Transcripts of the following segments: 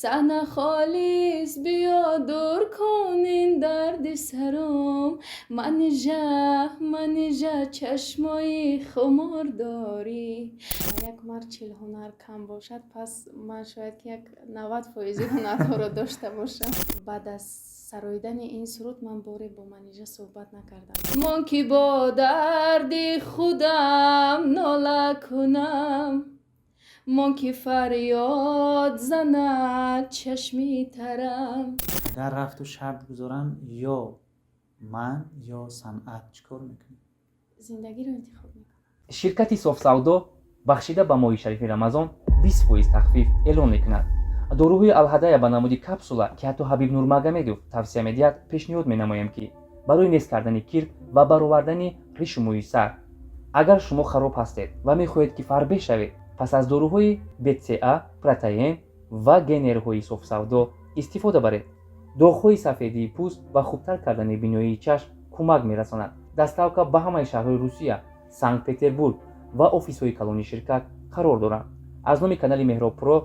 Саҳна холист, биё, дур кун ин дарди саром. Манижа, Манижа, чашмои хумор дорӣ. Як мард 40 ҳунар кам бошад, пас ман шояд ки як 90 фоизи ҳунарҳоро дошта бошам. Баъд аз сароидани ин суруд ман боре бо Манижа суҳбат накардам. Мон ки бо дарди худам нола кунам, мон ки фарёд занад чашми тарам. Агар рафту шарт гузоранд, ё ман, ё санъат, чӣ кор мекунед? Зиндагиро интихоб мекунам. Ширкати Софсавдо бахшида ба моҳи шарифи Рамазон 20 фоиз тахфиф эълон мекунад. Доруҳои Алҳадая ба намуди капсула, ки ҳатто Ҳабиб Нурмагомедов тавсия медиҳад, пешниҳод менамоем, ки барои нест кардани кирк ва баровардани ришу мӯи сар. Агар шумо хароб ҳастед ва мехоҳед, ки фарбеҳ шавед, пас аз доруҳои БЦА, протеин ва генерҳои Софсавдо истифода баред. Доғҳои сафедии пӯст ва хубтар кардани биноии чашм кӯмак мерасонад. Доставка ба ҳамаи шаҳрҳои Русия, Санкт Петербург ва офисҳои калони ширкат қарор доранд. Аз номи канали Меҳроб Про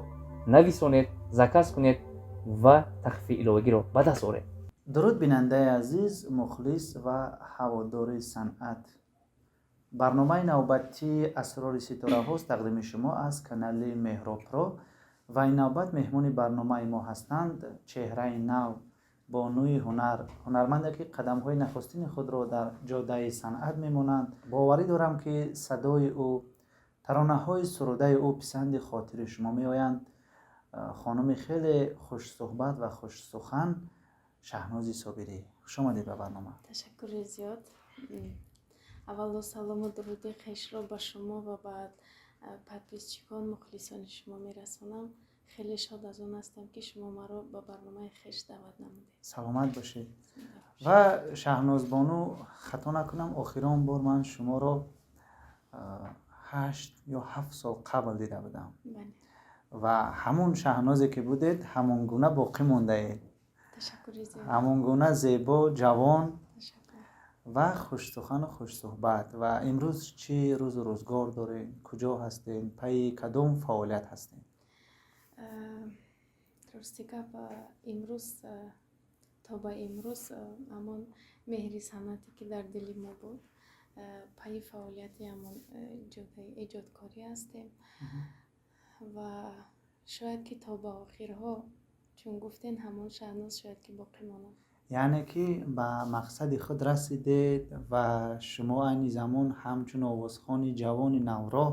нависонед, заказ кунед ва тахфифи иловагиро ба даст оред. Дуруд, бинандаи азиз, мухлис ва ҳаводори санъат! Барномаи навбатии «Асрори ситораҳост» тақдими шумо аз канали Меҳробпро ва ин навбат меҳмони барномаи мо ҳастанд чеҳраи нав, бонуи ҳунар, ҳунарманде, ки қадамҳои нахустини худро дар ҷодаи санъат мемонанд. Боварӣ дорам, ки садои ӯ, таронаҳои сурудаи ӯ писанди хотири шумо меоянд. Хонуми хеле хушсуҳбат ва хушсухан, Шаҳнози Собирӣ. Хушомадед ба барнома. Ташаккури зиёд. Аввало салому дуруди хешро ба шумо ва ба подписчикон, мухлисони шумо мерасонам. Хеле шод аз он ҳастам, ки шумо маро ба барномаи хеш даъват намудед. Саломат бошед. Ва Шаҳнозбону, хато накунам, охирон бор ман шуморо 8 ё 7 сол қабл дида будам ва ҳамун Шаҳнозе, ки будед, ҳамон гуна боқӣ мондаед. Ташаккури зиёд. Ҳамон гуна зебо, ҷавон ва хушсухану хушсуҳбат. Ва имрӯз чӣ рӯзу рӯзгор дорем? Куҷо ҳастем? Пайи кадом фаъолият ҳастем? Рости гап, имрӯз, то ба имрӯз ҳамон меҳри санъате, ки дар дили мо буд, пайи фаъолияти ҳамон ҷодаи эҷодкорӣ ҳастем ва шояд ки то ба охирҳо, чун гуфтен, ҳамон Шаҳноз шояд ки боқӣ монад. Яъне ки ба мақсади худ расидед ва шумо айни замон ҳамчун овозхони ҷавони навроҳ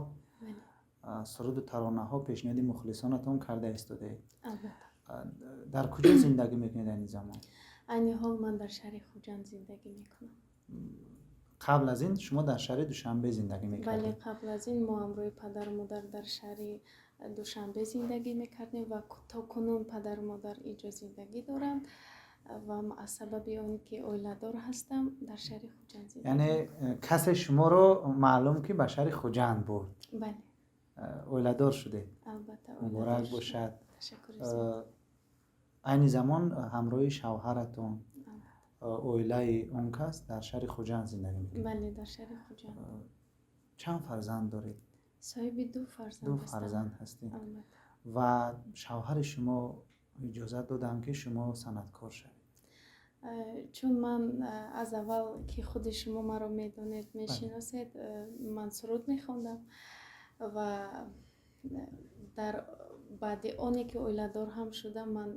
суруду таронаҳо пешниҳоди мухлисонатон карда истодаед. Албатта. Дар куҷо зиндагӣ мекунед айни замон? Айни ҳол ман дар шаҳри Хуҷанд зиндагӣ мекунам. Қабл аз ин шумо дар шаҳри Душанбе зиндагӣ Бале. мекардед? Қабл аз ин мо ҳамроҳи падару модар дар шаҳри Душанбе зиндагӣ мекардем ва то кунун падару модар инҷо зиндагӣ доранд ва аз сабаби он ки оиладор ҳастам, дар шаҳри Хуҷанд зиндагӣ Яъне мекунам. касе шуморо маълум, ки ба шаҳри Хуҷанд бурд? Бале. Оиладор шудед? Албатта. Муборак Оиладор шудам. бошад. Ташаккури зиёд. Айни замон ҳамроҳи шавҳаратон, оилаи он кас дар шаҳри Хуҷанд зиндагӣ мекунед? Бале, дар шаҳри Хуҷанд. Чанд фарзанд доред? Соҳиби ду фарзанд Ду ҳастам. фарзанд ҳастед. Албатта. Ва шавҳари шумо иҷозат доданд, ки шумо санъаткор шавед? Чун ман аз аввал, ки худи шумо маро медонед, мешиносед, ман суруд мехондам ва дар баъди оне ки оиладор ҳам шудам, ман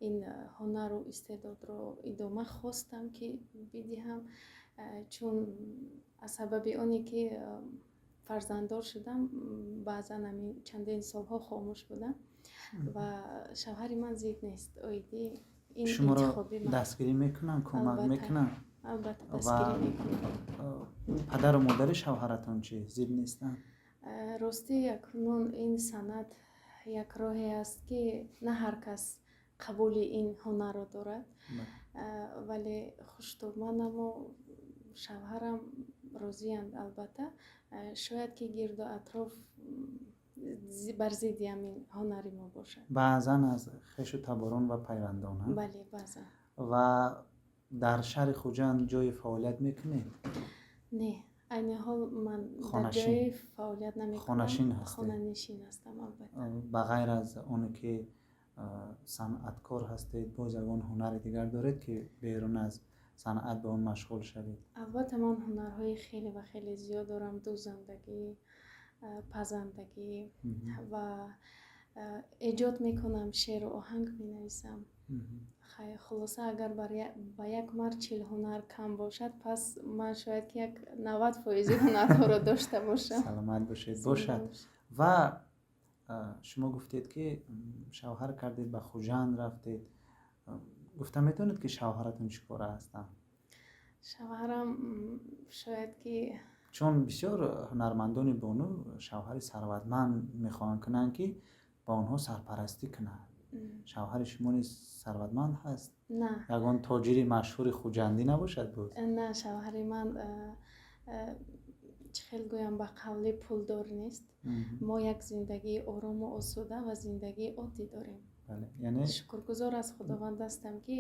ин ҳунару истеъдодро идома хостам, ки бидиҳам. Чун аз сабаби оне ки фарзанддор шудам, баъзан ҳамин чандин солҳо хомӯш будам ва шавҳари ман зид нест оиди ин Шуморо интихоби ман. дастгирӣ мекунанд, кӯмак Албатта. мекунанд? Албатта, Ва дастгирӣ мекунанд. падару модари шавҳаратон чӣ, зид нестанд? Ростӣ, акнун ин санъат як роҳе аст, ки на ҳар кас қабули ин ҳунарро дорад. Вале хуштурманаму шавҳарам розиянд. Албатта, шояд ки гирду атроф бар зидди ҳамин ҳунари мо бошад. Баъзан аз хешу таборон ва пайвандон? Бале, баъзан. Ва дар шаҳри Хуҷанд ҷои фаъолият мекунед? Не. Айни ҳол ман дар Хонашин. ҷои фаъолият намекунам. Хонашин ҳастед? Хонанишин ҳастам, албатта. Ба ғайр аз оне ки санъаткор ҳастед, боз ягон ҳунари дигар доред, ки берун аз санъат ба он машғул шавед? Албатта, ман ҳунарҳои хеле ва хеле зиёд дорам: дӯзандагӣ, пазандагӣ ва эҷод мекунам, шеъру оҳанг менависам. Хулоса, агар ба як мард 40 ҳунар кам бошад, пас ман шояд ки як 90 фоизи ҳунарҳоро дошта бошам. Саломат бошед. Зинда бошад. бошед. Ва шумо гуфтед, ки шавҳар кардед, ба Хуҷанд рафтед. Гуфта метавонед, ки шавҳаратон чӣ кора ҳастанд? Шавҳарам шояд ки Чун бисёр ҳунармандони бону шавҳари сарватманд мехоҳанд кунанд, ки ба онҳо сарпарастӣ кунанд. Шавҳари шумо низ сарватманд ҳаст? На. Ягон тоҷири машҳури хуҷандӣ набошад боз? На, шавҳари ман, чӣ хел гӯям, ба қавли пулдор нест. Мо як зиндагии орому осуда ва зиндагии оддӣ дорем. Бале, яъне Шукргузор аз Худованд ҳастам, ки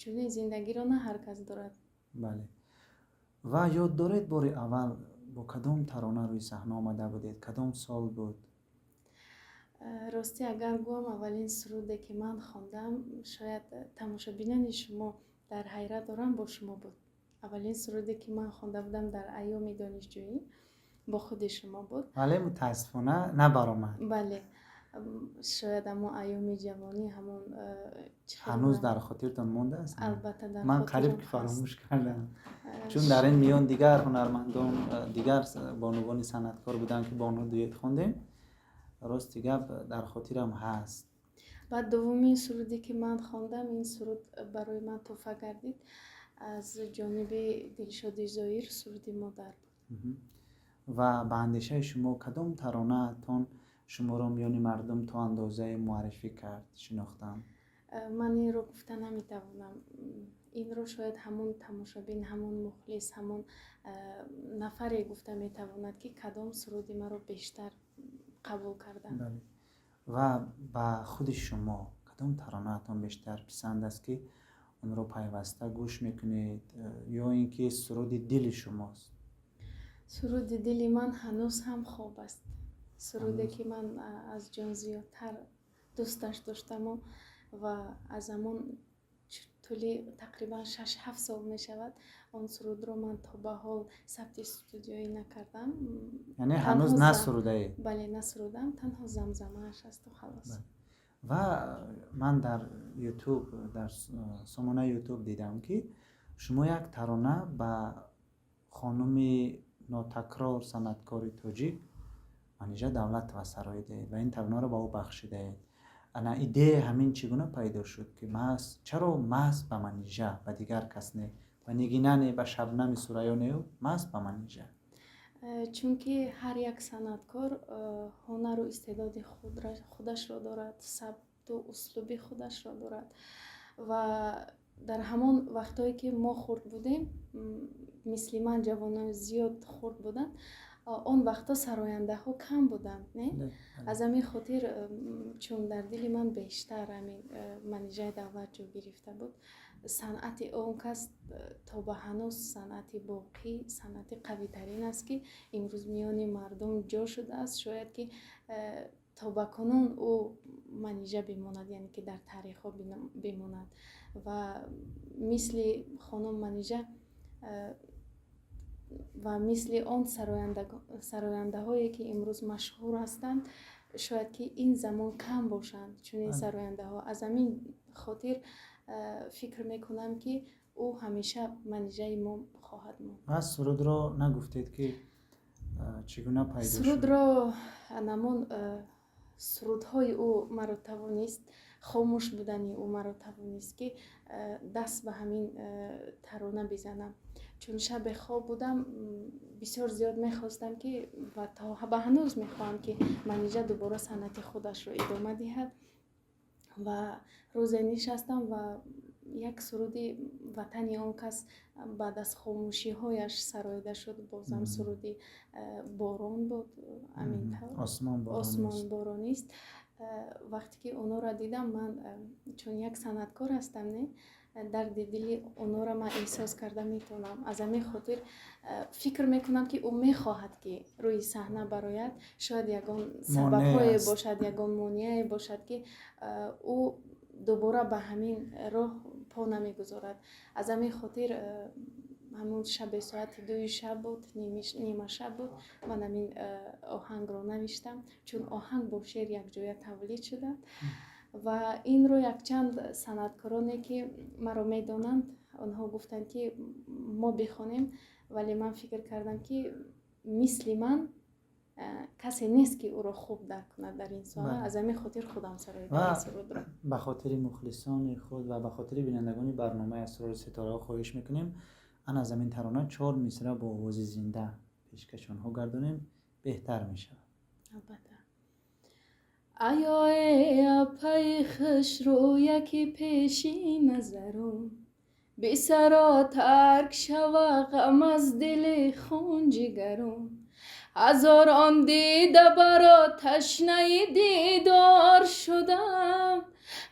чунин зиндагиро на ҳар кас дорад. Бале, ва ёд доред, бори аввал бо кадом тарона рӯи саҳна омада будед, кадом сол буд? Ростӣ агар гӯям, аввалин суруде, ки ман хондам, шояд тамошобинони шумо дар ҳайрат дорам, бо шумо буд. Аввалин суруде, ки ман хонда будам дар айёми донишҷӯӣ, бо худи шумо буд. Вале мутаассифона набаромад. Бале, шояд ҳамон айёми ҷавонӣ, ҳамон чӣ хел Ҳанӯз гӯям? дар хотиртон мондааст? Албатта, дар Ман қариб хотирам ки ҳаст. фаромӯш кардам, чун дар ин миён дигар ҳунармандон, дигар бонувони санъаткор буданд, ки бо онҳо дуэт хондем. Рости гап, дар хотирам ҳаст. Баъд дуввумин суруде, ки ман хондам, ин суруд барои ман тӯҳфа гардид аз ҷониби Дилшоди Зоир, суруди «Модар» буд. Ва ба андешаи шумо, кадом таронаатон шуморо миёни мардум то андозае муаррифӣ кард, шинохтанд? Ман инро гуфта наметавонам. Инро шояд ҳамон тамошобин, ҳамон мухлис, ҳамон нафаре гуфта метавонад, ки кадом суруди маро бештар қабул карданд. Бале, ва ба худи шумо кадом таронаатон бештар писанд аст, ки онро пайваста гӯш мекунед ё ин ки суруди дили шумост? Суруди дили ман ҳанӯз ҳам «Хоб» аст, суруде, ки ман аз ҷон зиёдтар дӯсташ доштаму ва аз ҳамон тӯли тақрибан 6-7 сол мешавад, он сурудро ман то ба ҳол сабти студиёӣ накардам. Яъне ҳанӯз насурудаед? Бале, насурудам, танҳо замзамааш асту халос. Ва ман дар Ютуб, дар сомонаи Ютуб дидам, ки шумо як тарона ба хонуми нотакрор, санъаткори тоҷик Манижа Давлатова сароидаед ва ин таронаро ба ӯ бахшидаед. Ана идеяи ҳамин чӣ гуна пайдо шуд, ки маҳз, чаро маҳз ба Манижа, ба дигар кас не, ба Нигина не, ба Шабнами Сурайё нею маҳз ба Манижа? Чунки ҳар як санъаткор ҳунару истеъдоди худашро дорад, сабту услуби худашро дорад. Ва дар ҳамон вақтҳое, ки мо хурд будем, мисли ман ҷавонони зиёд хурд буданд, он вақтҳо сарояндаҳо кам буданд, не? Аз ҳамин хотир, чун дар дили ман бештар ҳамин Манижаи Давлат ҷой гирифта буд, санъати он кас то ба ҳанӯз санъати боқӣ, санъати қавитарин аст, ки имрӯз миёни мардум ҷо шудааст. Шояд ки то ба кунун ӯ Манижа бимонад, яъне ки дар таърихҳо бимонад. Ва мисли хонум Манижа ва мисли он сарояндаҳое, ки имрӯз машҳур ҳастанд, шояд ки ин замон кам бошанд чунин сарояндаҳо. Аз ҳамин хотир фикр мекунам, ки ӯ ҳамеша Манижаи мо хоҳад монд. Ва сурудро нагуфтед, ки чӣ гуна пайдо шуд? Сурудро намон сурудҳои ӯ маро тавонист, хомӯш будани ӯ маро тавонист, ки даст ба ҳамин тарона бизанам. Чун шабе хоб будам, бисёр зиёд мехостам, ки ва то ба ҳанӯз мехоҳам, ки Манижа дубора санъати худашро идома диҳад. Ва рӯзе нишастам ва як суруди ватани он кас баъд аз хомӯшиҳояш сароида шуд. Бозам суруди «Борон» буд, ҳамин тавр. «Осмон «Осмон боронист». Вақте ки онҳоро дидам, ман чун як санъаткор ҳастам, не, дарди дили онҳоро ман эҳсос карда метавонам. Аз ҳамин хотир фикр мекунам, ки ӯ мехоҳад, ки рӯи саҳна барояд. Шояд ягон сабабҳое бошад, ягон монеае бошад, ки ӯ дубора ба ҳамин роҳ по намегузорад. Аз ҳамин хотир ҳамун шаби соати 2-и шаб буд, нимашаб буд, ман ҳамин оҳангро навиштам, чун оҳанг бо шеър якҷоя тавлид шуданд. Ва инро якчанд санъаткороне, ки маро медонанд, онҳо гуфтанд, ки мо бихонем, вале ман фикр кардам, ки мисли ман касе нест, ки ӯро хуб дарк кунад дар ин соҳа. Аз ҳамин хотир худам сароидам сурудро. Ба хотири мухлисони худ ва ба хотири бинандагони барномаи «Асрори ситораҳо» хоҳиш мекунем, ана аз ҳамин тарона чор мисра бо овози зинда пешкаши онҳо гардонем, беҳтар мешавад. Албатта. Аёе, апаи хушрӯяки пеши назарум, бисаро тарк шава ғам аз дили хунҷигарум. Ҳазорон дида баро ташнаи дидор шудам,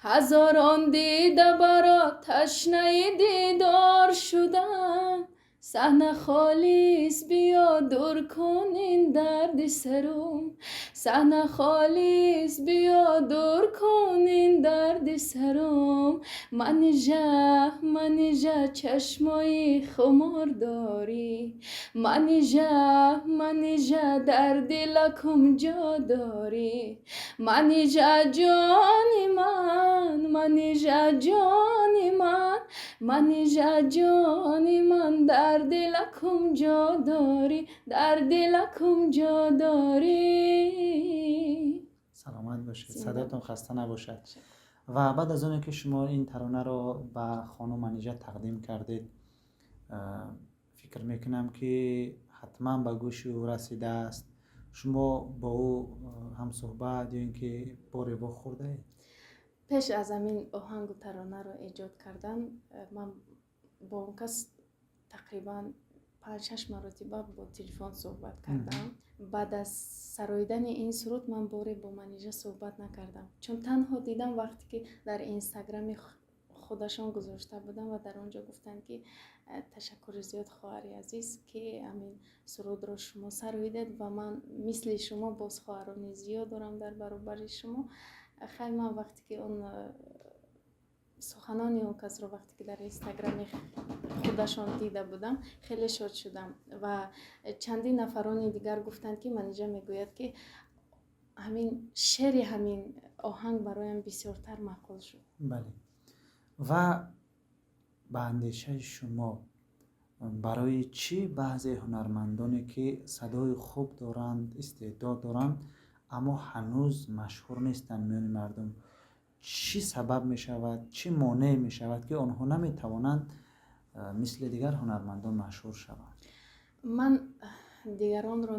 ҳазорон дида баро ташнаи дидор шудам. Саҳна холист, биё, дур кун ин дарди сарум. Саҳна холист, биё, дур кун ин дарди сарум. Манижа, Манижа, чашмои хумор дорӣ. Манижа, Манижа, дар дилакум ҷо дорӣ. Манижа, ҷони ман, Манижа, ҷони ман, Манижа, ҷони ман, дар дилакум ҷо дорӣ, дар дилакум ҷо дорӣ. Саломат бошед, садоятон хаста набошад. Ва баъд аз оне ки шумо ин таронаро ба хонум Манижа тақдим кардед, фикр мекунам, ки ҳатман ба гӯши ӯ расидааст. Шумо бо ӯ ҳамсӯҳбат ё ин ки боре вохӯрдаед? Пеш аз ҳамин оҳангу таронаро эҷод кардан ман бо он кас тақрибан 5-6 маротиба бо телефон суҳбат кардам. Баъд аз сароидани ин суруд ман боре бо Манижа суҳбат накардам, чун танҳо дидам, вақте ки дар инстаграми худашон гузошта будам ва дар он ҷо гуфтанд, ки ташаккури зиёд, хоҳари азиз, ки ҳамин сурудро шумо сароидед ва ман мисли шумо боз хоҳарони зиёд дорам дар баробари шумо. Хай, ман вақте ки он суханони он касро, вақте ки дар инстаграми худашон дида будам, хеле шод шудам. Ва чандин нафарони дигар гуфтанд, ки Манижа мегӯяд, ки ҳамин шеъри ҳамин оҳанг бароям бисёртар маъқул шуд. Бале, ва ба андешаи шумо, барои чӣ баъзе ҳунармандоне, ки садои хуб доранд, истеъдод доранд, аммо ҳанӯз машҳур нестанд миёни мардум? Чӣ сабаб мешавад, чӣ монеъ мешавад, ки онҳо наметавонанд мисли дигар ҳунармандон машҳур шаванд? Ман дигаронро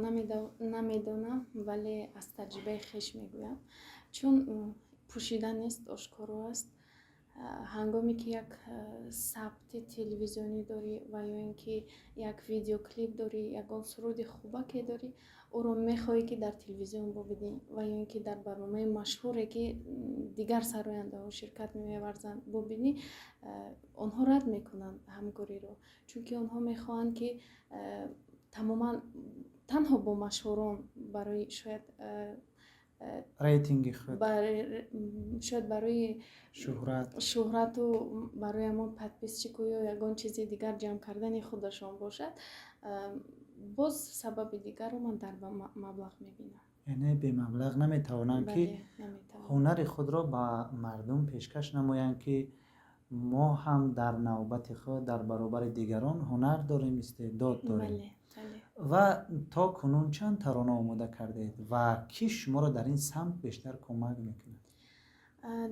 намедонам, вале аз таҷрибаи хеш мегӯям, чун пӯшида нест, ошкоро аст. Ҳангоме ки як сабти телевизионӣ дорӣ ва ё ин ки як видеоклип дорӣ, ягон суруди хубаке дорӣ, ӯро мехоҳӣ, ки дар телевизион бубинӣ ва ё ин ки дар барномаи машҳуре, ки дигар сарояндаҳо ширкат меварзанд, бубинӣ. Онҳо рад мекунанд ҳамкориро, чунки онҳо мехоҳанд, ки тамоман танҳо бо машҳурон барои шояд рейтинги худ. Шояд барои шӯҳрат. Шӯҳрату барои ҳамон подписчику ё ягон чизи дигар ҷамъ кардани худашон бошад. Боз сабаби дигарро ман дар маблағ мебинам. Яъне бемаблағ наметавонанд, ки ҳунари худро ба мардум пешкаш намоянд, ки мо ҳам дар навбати худ дар баробари дигарон ҳунар дорем, истеъдод дорем. Ва то кунун чанд тарона омода кардед ва кӣ шуморо дар ин самт бештар кӯмак мекунад?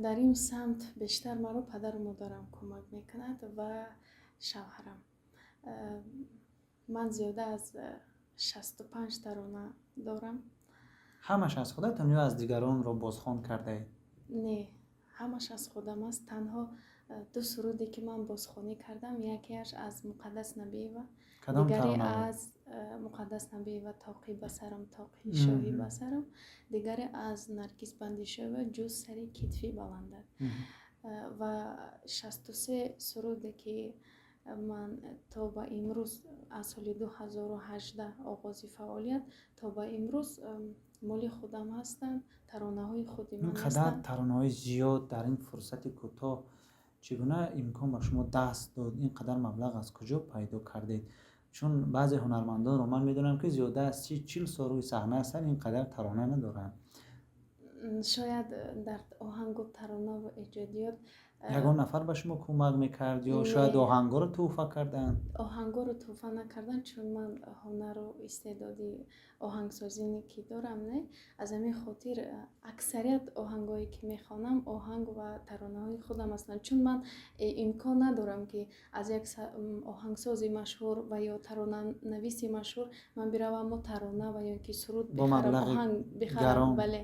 Дар ин самт бештар маро падару модарам кӯмак мекунад ва шавҳарам. Ман зиёда аз 65 тарона дорам. Ҳамаш аз худатон ё аз дигаронро бозхон кардаед? Не. Ҳамаш аз худам аст. Танҳо ду суруде, ки ман бозхонӣ кардам, якеаш аз Муқаддас Набиева, Кадом дигаре тарона буд? аз Муқаддас Набиева, «Тоқӣ ба сарам, тоқи шоҳӣ ба сарам», дигаре аз Наргиз Бандишоева, «Ҷуз сари китфи баландат». Ва 63 суруде, ки ман то ба имрӯз, аз соли 2018 оғози фаъолият то ба имрӯз, моли худам ҳастанд, таронаҳои худи Ин ман қадар ҳастанд. таронаҳои зиёд дар ин фурсати кӯтоҳ чӣ гуна имкон ба шумо даст дод? Ин қадар маблағ аз куҷо пайдо кардед? Чун баъзе ҳунармандонро ман медонам, ки зиёда аз 30-40 сол рӯи саҳна ҳастанд, ин қадар тарона надоранд. Шояд дар оҳангу таронаву эҷодиёт Ягон нафар ба шумо кӯмак мекард ё Не. шояд оҳангҳоро тӯҳфа карданд? Оҳангҳоро тӯҳфа накарданд, чун ман ҳунару истеъдоди оҳангсозӣ ки дорам, не. Аз ҳамин хотир аксарият оҳангҳое, ки мехонам, оҳанг ва таронаҳои худам ҳастанд, чун ман имкон надорам, ки аз як оҳангсози машҳур ва ё таронанависи машҳур ман бираваму тарона ва ё ки суруд Бо бихарам, маблағи оҳанг бихарам. гарон. Бале,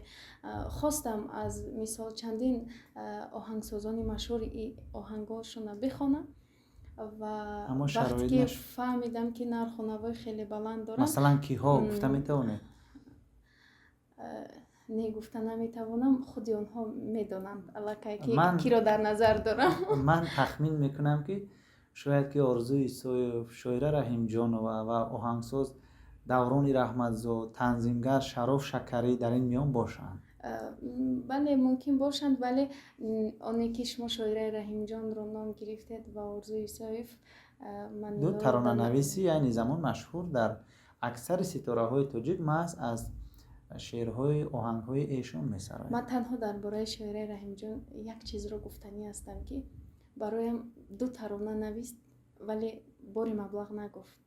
хостам аз мисол чандин оҳангсозони машҳури оҳангҳошонро бихонам ва Аммо вақте шароит ки нашуд. фаҳмидам, ки нарху навои хеле баланд доранд. Масалан, киҳо, гуфта метавонед? Не, гуфта наметавонам, худи онҳо медонанд аллакай, ки Ман киро дар назар дорам. Ман тахмин мекунам, ки шояд ки Орзу Исоев, Шоира Раҳимҷонова ва оҳангсоз Даврони Раҳматзод, танзимгар Шароф Шакарӣ дар ин миён бошанд. Бале, мумкин бошанд, вале оне ки шумо Шоираи Раҳимҷонро ном гирифтед ва Орзу Исоев, ман Ду инҳоро таронанависи айни замон машҳур дар аксари ситораҳои тоҷик маҳз аз шеърҳои оҳангҳои эшон месароянд. Ман танҳо дар бораи Шоираи Раҳимҷон як чизро гуфтанӣ ҳастам, ки бароям ду тарона навист, вале бори маблағ нагуфт,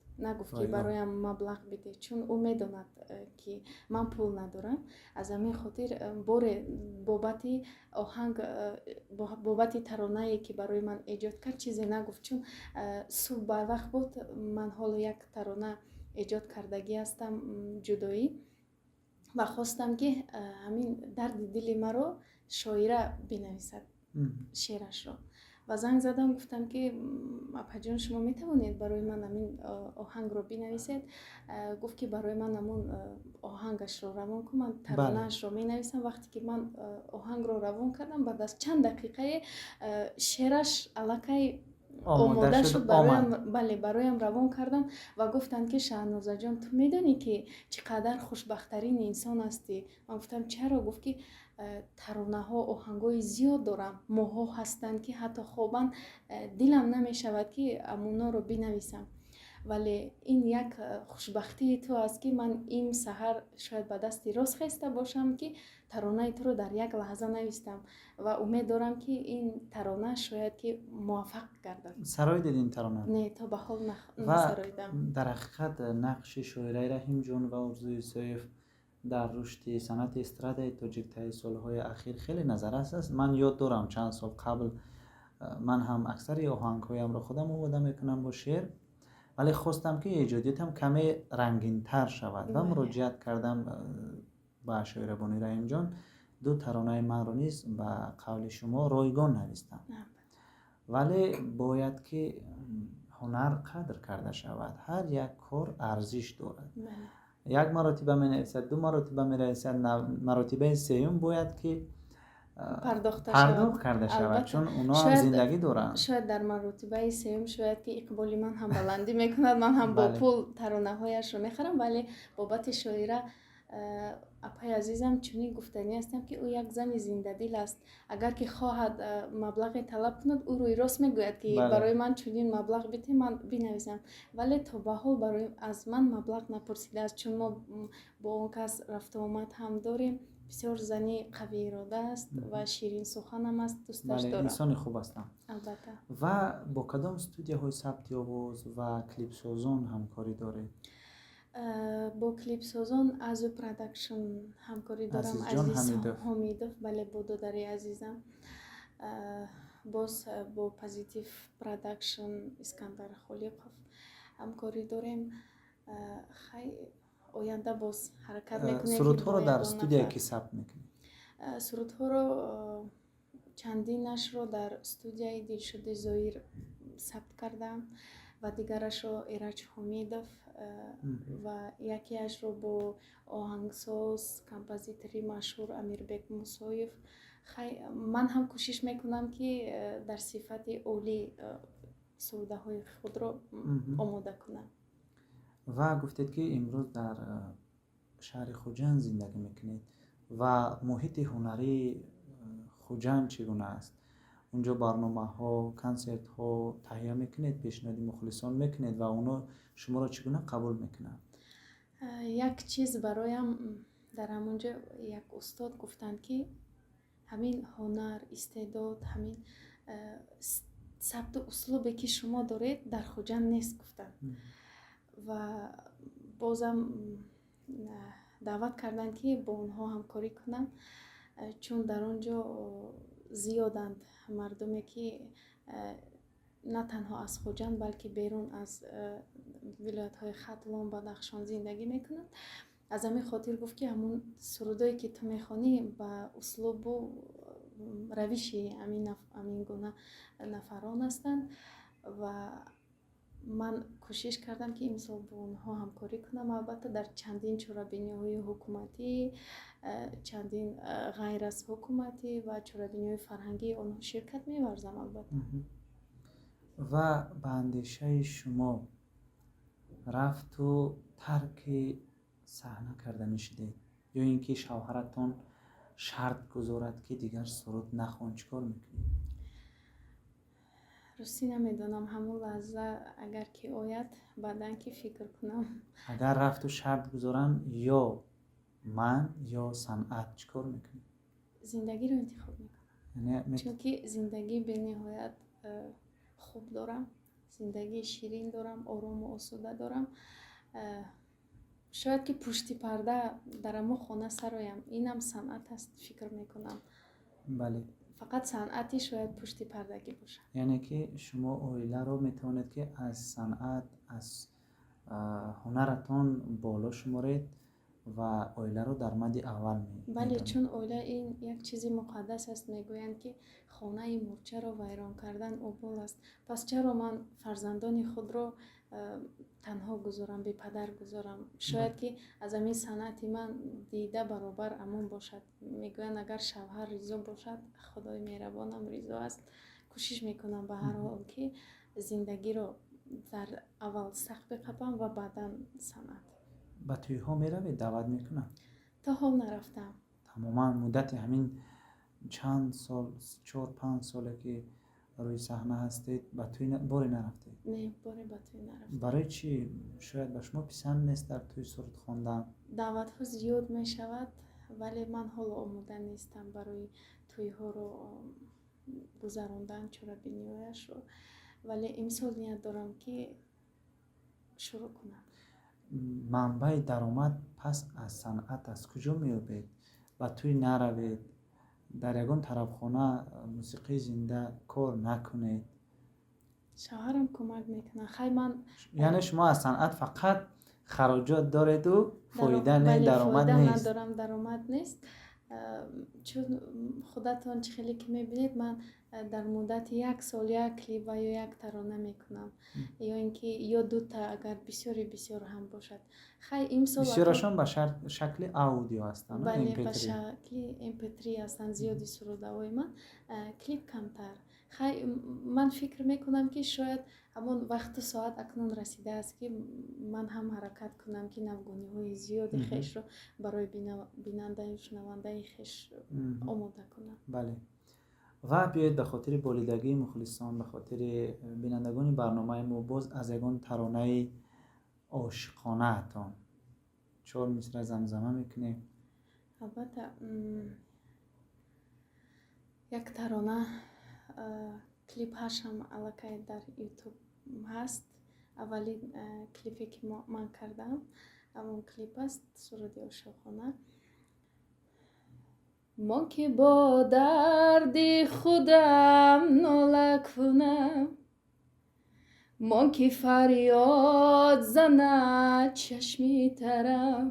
ки Вайо. бароям маблағ бидеҳ, чун ӯ медонад, ки ман пул надорам. Аз ҳамин хотир боре бобати оҳанг, бобати таронае, ки барои ман эҷод кард, чизе нагуфт, чун субҳ барвақт буд. Ман ҳоло як тарона эҷод кардагӣ ҳастам, «Ҷудоӣ», ва хостам, ки ҳамин дарди дили маро шоира бинависад шеърашро, ва занг задам, гуфтам, ки апаҷон, шумо метавонед барои ман ҳамин оҳангро бинависед? Гуфт, ки барои ман ҳамон оҳангашро равон кун, ман таронаашро менависам. Вақте ки ман оҳангро равон кардам, баъд аз чанд дақиқае шеъраш аллакай омода шуд бароям. Бале, бароям равон карданд ва гуфтанд, ки Шаҳнозаҷон, ту медонӣ, ки чӣ қадар хушбахттарин инсон ҳастӣ? Ман гуфтам: чаро? Гуфт, ки таронаҳо, оҳангҳои зиёд дорам, моҳҳо ҳастанд, ки ҳатто хобан дилам намешавад, ки амоноро бинависам, вале ин як хушбахтии ту аст, ки ман ин саҳар шояд ба дасти рост хеста бошам, ки таронаи туро дар як лаҳза навистам, ва умед дорам, ки ин тарона шояд ки муваффақ гардад. Сароидед ин тарона? Не, то ба ҳол Ва насароидам. дар ҳақиқат нақши Шоираи Раҳимҷон ва Орзу Исоев дар рушди санъати эстрадаи тоҷик таи солҳои ахир хеле назаррас аст. Ман ёд дорам, чанд сол қабл ман ҳам аксари оҳангҳоямро худам омода мекунам бо шеър, вале хостам, ки эҷодиётам каме рангинтар шавад ва муроҷиат кардам ба Шоирабони Раҳимҷон. Ду таронаи манро низ ба қавли шумо ройгон навистам. Вале бояд ки ҳунар қадр карда шавад, ҳар як кор арзиш дорад. Як маротиба менависад, ду маротиба менависад, маротибаи сеюм бояд ки пардохта пардохт карда шавад, чун онҳо ҳам зиндагӣ доранд. Шояд дар маротибаи сеюм шояд ки иқболи ман ҳам баландӣ мекунад, ман ҳам бо пул таронаҳояшро мехарам. Вале бобати Шоира апаи азизам чунин гуфтанӣ ҳастам, ки ӯ як зани зиндадил аст. Агар ки хоҳад маблағе талаб кунад, ӯ рӯи рост мегӯяд, ки барои ман чунин маблағ бидиҳ, ман бинависам. Вале то ба ҳол барои аз ман маблағ напурсидааст, чун мо бо он кас рафтуомад ҳам дорем. Бисёр зани қавиирода аст ва ширинсуханам аст, дӯсташ дорам. Инсони хуб ҳастам. Албатта. Ва бо кадом студияҳои сабти овоз ва клипсозон ҳамкорӣ доред? Бо клипсозон Азу Продакшн ҳамкорӣ дорам. Азизҷон Азиз Ҳамидов. Ҳомидов, бале, бо додари азизам. Боз бо Позитив Продакшн, Искандар Холиқов ҳамкорӣ дорем. Хай, оянда боз ҳаракат мекунем, ки Сурудҳоро бо дар ягон студияе нафар. ки сабт мекунед? Сурудҳоро Чандинашро дар студияи Дилшоди Зоир сабт кардам ва дигарашро Эраҷ Ҳумидов ва якеашро бо оҳангсоз, композитори машҳур Амирбек Мусоев. Хай, ман ҳам кӯшиш мекунам, ки дар сифати олӣ сурудаҳои худро омода кунам. Ва гуфтед, ки имрӯз дар шаҳри Хуҷанд зиндагӣ мекунед ва муҳити ҳунарии Хуҷанд чӣ гуна аст? Унҷо барномаҳо, консертҳо таҳия мекунед, пешниҳоди мухлисон мекунед ва онҳо шуморо чӣ гуна қабул мекунанд? Як чиз бароям дар ҳамон ҷо як устод гуфтанд, ки ҳамин ҳунар, истеъдод, ҳамин сабту услубе, ки шумо доред, дар Хуҷанд нест, гуфтанд. Ва бозам даъват карданд, ки бо онҳо ҳамкорӣ кунам, чун дар он ҷо зиёданд мардуме, ки на танҳо аз Хуҷанд, балки берун аз вилоятҳои Хатлон, Бадахшон зиндагӣ мекунанд. Аз ҳамин хотир гуфт, ки ҳамун сурудое, ки ту мехонӣ, ба услубу равиши ҳамин гуна нафарон ҳастанд. Ва ман кӯшиш кардам, ки имсол бо онҳо ҳамкорӣ кунам. Албатта, дар чандин чорабиниҳои ҳукуматӣ, чандин ғайр аз ҳукуматӣ ва чорабиниҳои фарҳангии онҳо ширкат меварзам, албатта. Ва ба андешаи шумо, рафту тарки саҳна карданӣ шудед ё ин ки шавҳаратон шарт гузорад, ки дигар суруд нахон, чӣ кор мекунед? Ростӣ, намедонам. Ҳамон лаҳза агар ки ояд, баъдан ки фикр кунам. Агар рафту шарт гузоранд, ё ман, ё санъат, чӣ кор мекунед? Зиндагиро интихоб мекунам, чунки зиндагӣ бениҳоят хуб дорам, зиндагии ширин дорам, орому осуда дорам. Шояд ки пушти парда дар ҳамон хона сароям, инам санъат аст, фикр мекунам. Фақат санъати шояд пушти пардагӣ бошад. Яъне ки шумо оиларо метавонед, ки аз санъат, аз ҳунаратон боло шуморед ва оиларо дар мадди аввал Бале, чун оила ин як чизи муқаддас аст. Мегӯянд, ки хонаи мурчаро вайрон кардан обол аст. Пас чаро ман фарзандони худро танҳо гузорам, бепадар гузорам? Шояд ки аз ҳамин санъати ман дида баробар амон бошад. Мегӯянд, агар шавҳар ризо бошад, Худои меҳрабонам ризо аст. Кӯшиш мекунам ба ҳар ҳол, ки зиндагиро дар аввал сахт биқапам ва баъдан санъат. Ба тӯйҳо меравед, даъват мекунанд? То ҳол нарафтам. Тамоман муддати ҳамин чанд сол, 4-5 соле, ки рӯи саҳна ҳастед, ба тӯй боре нарафтед? Не, боре ба тӯй нарафтам. Барои чӣ? Шояд ба шумо писанд нест дар тӯй суруд хондан? Даъватҳо зиёд мешавад, вале ман ҳоло омода нестам барои тӯйҳоро гузарондан, чорабиниҳояшро. Вале имсол ният дорам, ки шурӯъ кунам. Манбаи даромад пас аз санъат аз куҷо меёбед? Ба тӯй наравед, дар ягон тарабхона мусиқии зинда кор накунед. Шавҳарам кӯмак мекунад. Хай, ман Яъне шумо аз санъат фақат хароҷот дореду фоида не, даромад фоида нест. Надорам, даромад нест. Чун худатон чӣ хеле ки мебинед, ман дар муддати як сол як клип ва ё як тарона мекунам, ё ин ки ё дута, агар бисёри бисёр ҳам бошад. Хай, имсол Бисёрашон ба шакли аудио ҳастанд. Бале, ба шакли mp3 ҳастанд зиёди сурудаҳои ман, клип камтар. Хай, ман фикр мекунам, ки шояд ҳамон вақту соат акнун расидааст, ки ман ҳам ҳаракат кунам, ки навгониҳои зиёди хешро барои бинандаю шунавандаи хеш омода кунам. Бале, ва биёед, ба хотири болидагии мухлисон, ба хотири бинандагони барномаи мо боз аз ягон таронаи ошиқонаатон чор мисра замзама мекунем. Албатта, як тарона, клипҳашам аллакай дар Ютуб ҳаст. Аввалин клипе, ки ман кардам, ҳамон клип аст, суруди ошиқона. Мон ки бо дарди худам нола кунам, мон ки фарёд занад чашми тарам,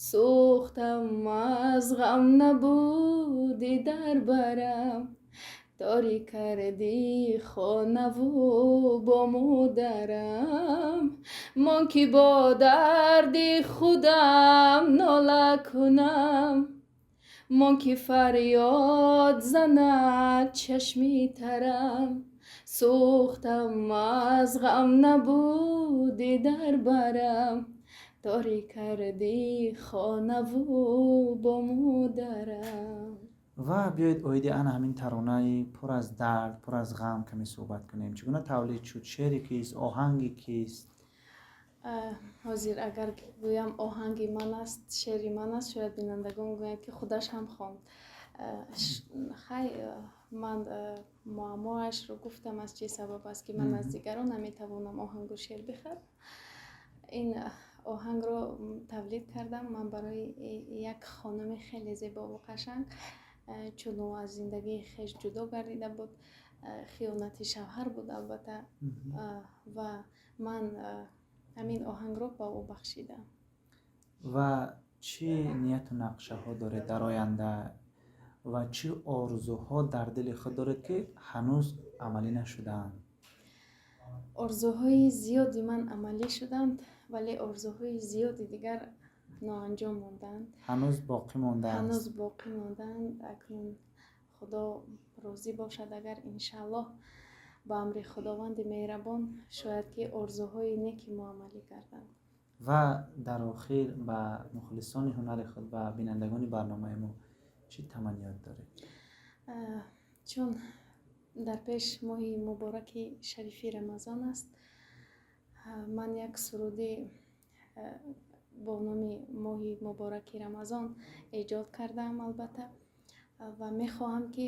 сӯхтам аз ғам, набудӣ дар барам. Торик кардӣ хонаву бому дарам, мон ки бо дарди худам нола кунам, мон ки фарёд занад чашми тарам. Сӯхтам аз ғам, набудӣ дар барам, торик кардӣ хонаву бому дарам. Ва биёед, оиди ана ҳамин таронаи пур аз дард, пур аз ғам каме суҳбат кунем. Чӣ гуна тавлид шуд? Шеъри кист, оҳанги кист? Ҳозир агар гӯям, оҳанги ман аст, шеъри ман аст, шояд бинандагон гӯянд, ки худаш ҳам хонд. Хай, ман муаммоашро гуфтам, аз чӣ сабаб аст, ки ман аз дигарон наметавонам оҳангу шеър бихарам. Ин оҳангро тавлид кардам ман барои як хонуми хеле зебову қашанг, чун ӯ аз зиндагии хеш ҷудо гардида буд. Хиёнати шавҳар буд, албатта, ва ман ҳамин оҳангро ба ӯ бахшидам. Ва чӣ нияту нақшаҳо доред дар оянда ва чӣ орзуҳо дар дили худ доред, ки ҳанӯз амалӣ нашудаанд? Орзуҳои зиёди ман амалӣ шуданд, вале орзуҳои зиёди дигар ноанҷом мондаанд. Ҳанӯз боқӣ мондааст. Ҳанӯз боқӣ мондаанд. Акнун Худо розӣ бошад, агар, иншааллоҳ, ба амри Худованди меҳрабон, шояд ки орзуҳои неки мо амалӣ гарданд. Ва дар охир ба мухлисони ҳунари худ ва бинандагони барномаи мо чӣ таманниёт доред? Чун дар пеш моҳи мубораки шарифи Рамазон аст, ман як суруди бо номи моҳи мубораки Рамазон эҷод кардаам, албатта, ва мехоҳам, ки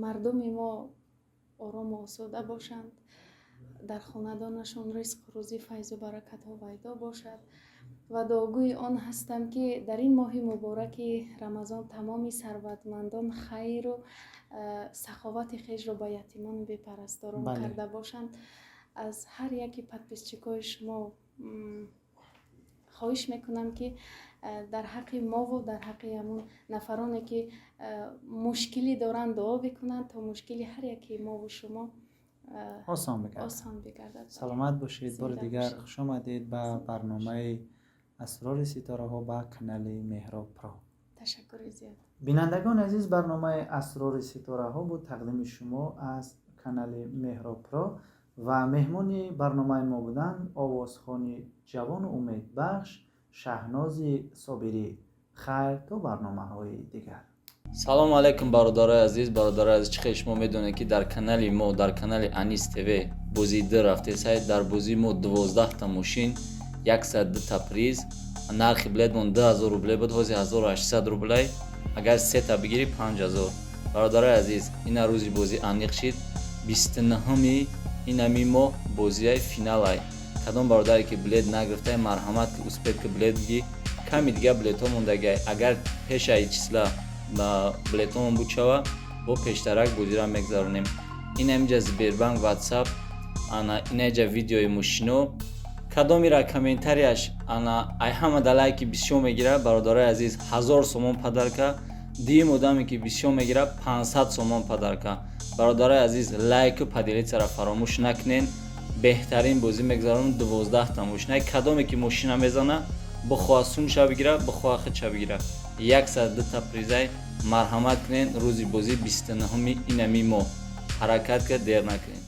мардуми мо орому осуда бошанд, дар хонадонашон ризқу рӯзӣ, файзу баракатҳо пайдо бошад ва дуогӯи он ҳастам, ки дар ин моҳи мубораки Рамазон тамоми сарватмандон хайру саховати хешро ба ятимону бепарасторон карда бошанд. Аз ҳар яки подписчикои шумо хоҳиш мекунам, ки дар ҳаққи мову дар ҳаққи ҳамун нафароне, ки мушкилӣ доранд, дуо бикунанд, то мушкили ҳар яки мову шумо осон бигардад. Осон бигардад. Саломат бошед. Бори Зинда дигар бошед. хуш омадед ба Зинда барномаи «Асрори ситораҳо» ба канали Меҳроб Про. Ташаккури зиёд. Бинандагони азиз, барномаи «Асрори ситораҳо» буд, тақдими шумо аз канали Меҳроб Про, ва меҳмони барномаи мо буданд овозхони ҷавону умедбахш Шаҳнози Собирӣ. Хайр, то барномаҳои дигар. Салому алайкум, бародарои азиз. Бародарои азиз, чӣ хел шумо медонед, ки дар канали мо, дар канали Анис ТВ, бозии д рафтесай. Дар бозии мо 12-та мошин, 102-та приз. Нархи билетмон 2000 рубле буд, ҳозир 1800 рублей. Агар сета бигирӣ, 5000. Бародарои азиз, ина рӯзи бозӣ аниқ шид, 29-уми инами моҳ бозияи финалай. Кадом бародаре ки билет нагирифтай, марҳамат, ки успеть, ки билет бигӣ. Ками дига билетҳо мондагиай. Агар пешаи числа ба билетҳомон буд шава, бо пештарак бозиро мегзаронем. Инамиҷа Сбербанк, Ватсап, ана инаҷа видеои мошино. Кадомира комментарияш ана ай ҳама да лайки бисёр мегирад, бародарои азиз, 1000 сомон подарка. Дуюм одаме ки бисёр мегирад, 500 сомон подарка. Бародарои азиз, лайку поделиться-ра фаромӯш накунен. Беҳтарин бозӣ мегзаронем, 12-та мошина. Кадоме ки мошина мезана, бихоҳа сунша бигира, бихоҳа худша бигира, 102-та призай. Марҳамат кунен, рӯзи бозӣ 29-уми инами моҳ. Ҳаракат кард, дер накунед.